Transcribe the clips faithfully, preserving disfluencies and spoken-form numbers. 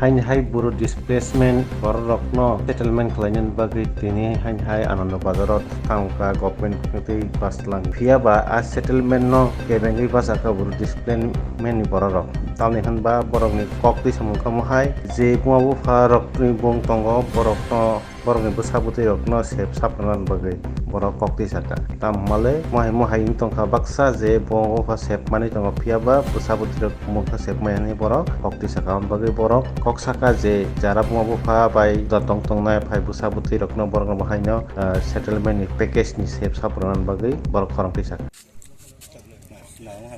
Haini hai boro displacement borok rokno settlement khlainani bagwi tini haini hai Anando Bazar o thangkha government tei pass lang. Phiya ba a settlement no kebengwi bachakha boro displacement ni borok rok. Tamni hwnba borok ni kok twi samung kha mo hai je buma bupha rok ni bung tongo borok no Borokni bwsa bwtwi rokno sep sap rwna bagwi borok kok twi sakha. Tamo hwnmale mohai mohai wng tongkha baksa je bo ongkha sep manwi tongo, phiya ba bwsa bwtwi rok mungkha sep maya hinwi borok kok twi sakha. Aboni bagwi borok kok sakha je jara buma bupha bai da tong tongnai phai bwsa bwtwi rokno borokno bo haino, ah, settlement ni package ni sep sap rwna bagwi borok khorang twi sakha.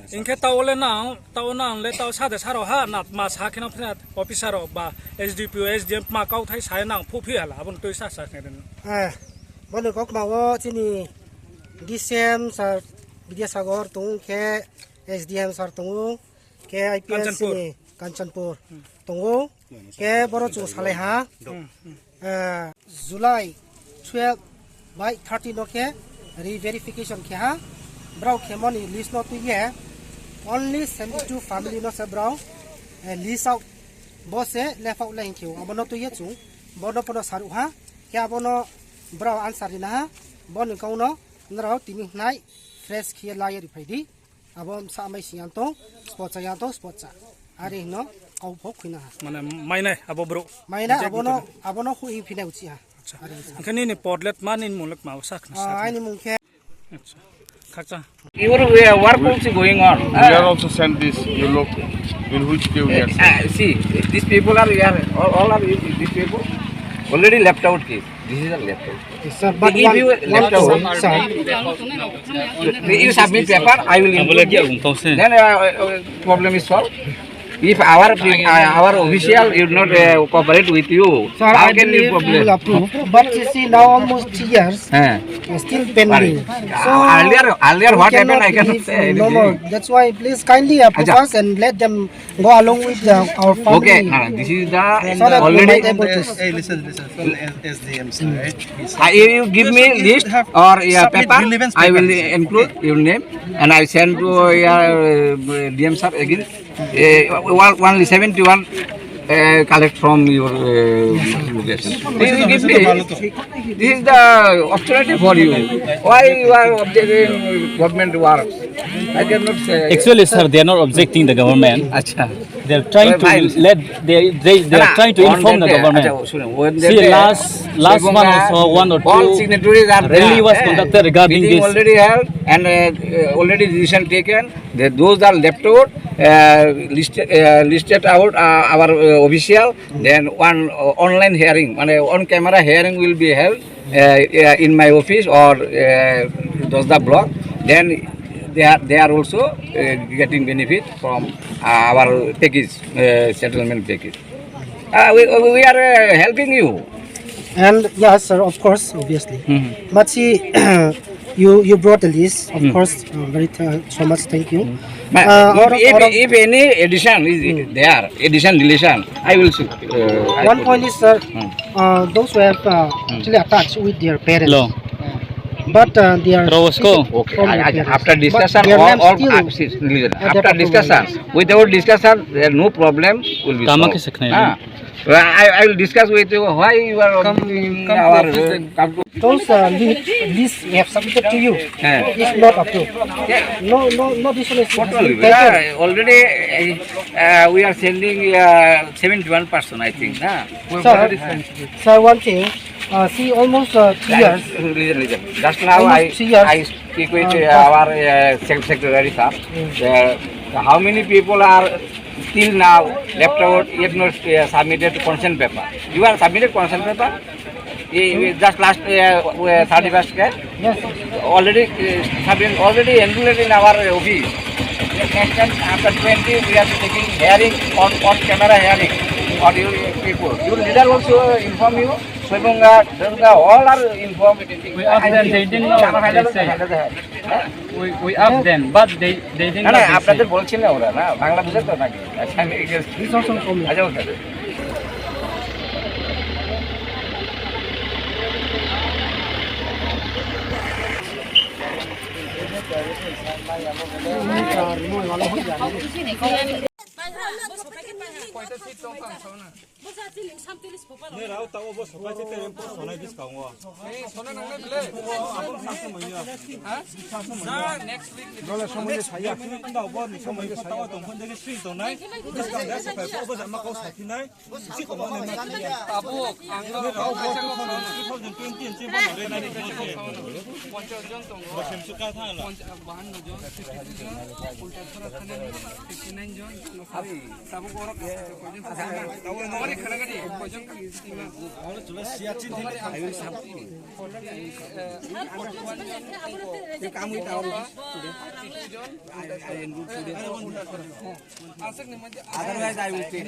Hingke tao le nang, tao nang le tao sade saro ha, na ma sa kheno phre officer rok ba S D P O, S D M ma kau thai sai nang phu phi hala, abon tui sa sa khne den. Eh, boni kok ma o chini D C M sir Bidyasagar tongo khe, S D M sir tongo khe, I P S Kanchanpur. Chini Kanchanpur tongo. Khe boro chung salai ha. Hmm, hmm. Eh, July twelve bai thirteen no khe re-verification khe ha. Brao khe moni list no twi ye only seventy two family no se brao, eh, list out bo se left out le hinkhe o. Abo no twi ye chung bo no pono saru ha. Khe abo no brao answer rina ha. Bo ni kau no nrao tini hnai fresh khe la ye ri phai di. Abo sa mai sing yang tong, spot sa yang tong, spot sa. Ari hino, kau phok khwina ha. Mane, mainai, abo bro. Mainai, abo no, abo no hu ing phina uchi ha. Acha. Ari sa. Angkhe nini podlet ma, nini mulek ma, sak na Ah, sak. Aini mung khe. Acha. Khakcha. Your, uh, work also going on. We are also sent this, you look, in which day we are sent. Uh, see, these people are, we are, all, all are, these people already left out case. This is a letter. Yes, sir, but if one, you one left out, question, sir. You submit paper, I will include you. Then, uh, uh, problem is solved. If our, uh, our official will not, uh, cooperate with you, sir, how I can you believe you problem? Will approve. But you see, now almost three years, eh, uh, still pending. So earlier, earlier we what happened, cannot I cannot believe say no anything. More. That's why please kindly approve Acha. Us and let them go along with the, our family. Okay, no, no, this is the so that we already might able to Hey, listen, listen. From the S D M side, he said Uh, you, you give Yes, me sir, you list have or, yeah, submit paper, grievance I will papers, include okay? Your name and I send to, uh, D M sir again. Uh, one, only seventy-one, uh, collect from your, uh, location. This is, give me, this is the opportunity for you. Why you are objecting government works? I cannot say. Actually, sir, they are not objecting the government. Acha. They are trying to let, they, they, they are trying to inform the government. See, last, last month also, one or two rally was conducted regarding this. Already held and, uh, already decision taken. They, those are left out, uh, listed, uh, listed out, uh, our, uh, official. Then one, uh, online hearing, mane on camera hearing will be held, uh, uh, in my office or, uh, Dosda block. Then they are, they are also, uh, getting benefit from, uh, our package, uh, settlement package. Uh, we, we are, uh, helping you. And yes, sir, of course, obviously. But see, you, you brought the list, of course, uh, very th-, so much thank you. But Uh, if, out of, if, out of if any addition is there, addition, deletion, I will see. Uh, I One put point it. Is, sir, Hmm. Uh, those who have, uh, Hmm. actually attached with their parents. Hello. But, uh, they are Robosko. Still Okay, from I, their I, parents. After But discussion, their all, name all, still uh, see, listen, at that after of the discussion, moment. Without discussion, there no problem will be Tama solved. Ke sakhnai Ah. Well, I, I will discuss with you why you are Come, objecting come to our, office uh, and come to Those, uh, li-, list we have submitted to you Eh. Is not approved. Yeah. No, no, no, this one is What has only? Been We are taken. Already, uh, we are sending, uh, seventy-one person, I think, na? Sir, sir, one thing, uh, see, almost, uh, three years. Listen, listen. Just now Almost I, three years. I speak with, Uh, uh, our, uh, sec-, secretary, sir. Mm. Uh, how many people are till now left out, yet not, uh, submitted consent paper? You are submitted consent paper? Eh, eh, just last, eh, eh, thirty-first ke? Yes, sir. Already, eh, have been already enrolled in our office. Next time, after twenty, we are taking hearing on, on camera hearing, audio people. Your leader also inform you. Soibonga, Dharga, all are informed. We ask them, they didn't know what they say. We, we asked them, but they, they didn't না, না, know what they আপনাদের say. বলছি না ওরা, না, বাংলা বুঝে তো নাকি? আচ্ছা, আমি আচ্ছা, ওকে। Nirao tao bo sokai se terem po sonai bwskango. Ei, sona nangnai bile? Aboni sasu manya. Ha? Ja, next week ni. Dole somoy saya. Next week ni tao bo ni somoy ko tao tong phone dege sui tongnai. Bwskang da sokai po bo jama kau sakhinai. Tabuk, ang no rao bo two thousand twenty and three bo no re nai. Ponchas jon tongo. Bo sem suka tha la. Ponch-, bahanno jon, fifty two jon, ponchas jon, fifty nine jon. Tabuk oro koijon. Tabuk oro khana gadi, koijon. Oro chula siya chin thai. Kamu tahu. Otherwise, I will pay.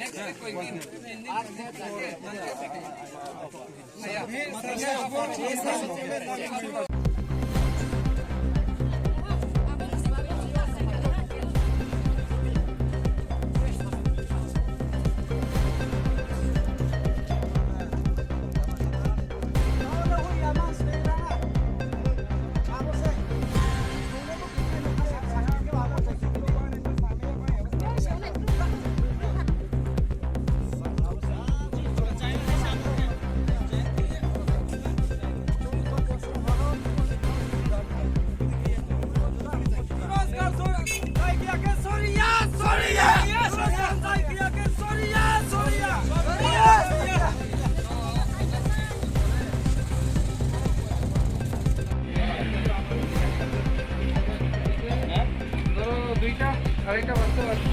ধরো দুইটা, আরেকটা বাচ্চা আছে।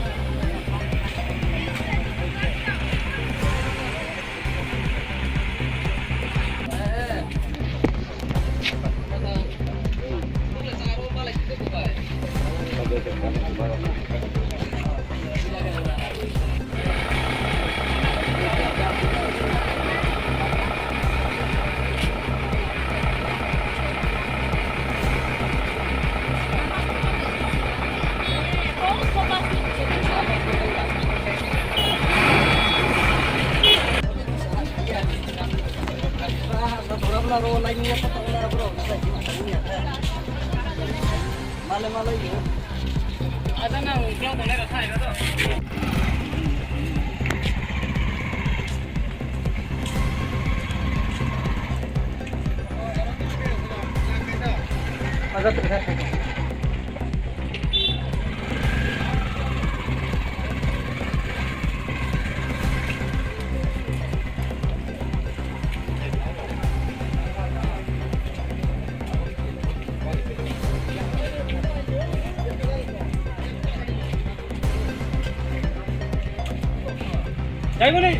Jaimoni.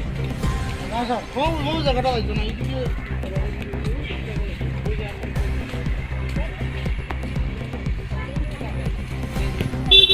Na sir, কোন কোন জায়গাটা হইতো না, এদিকে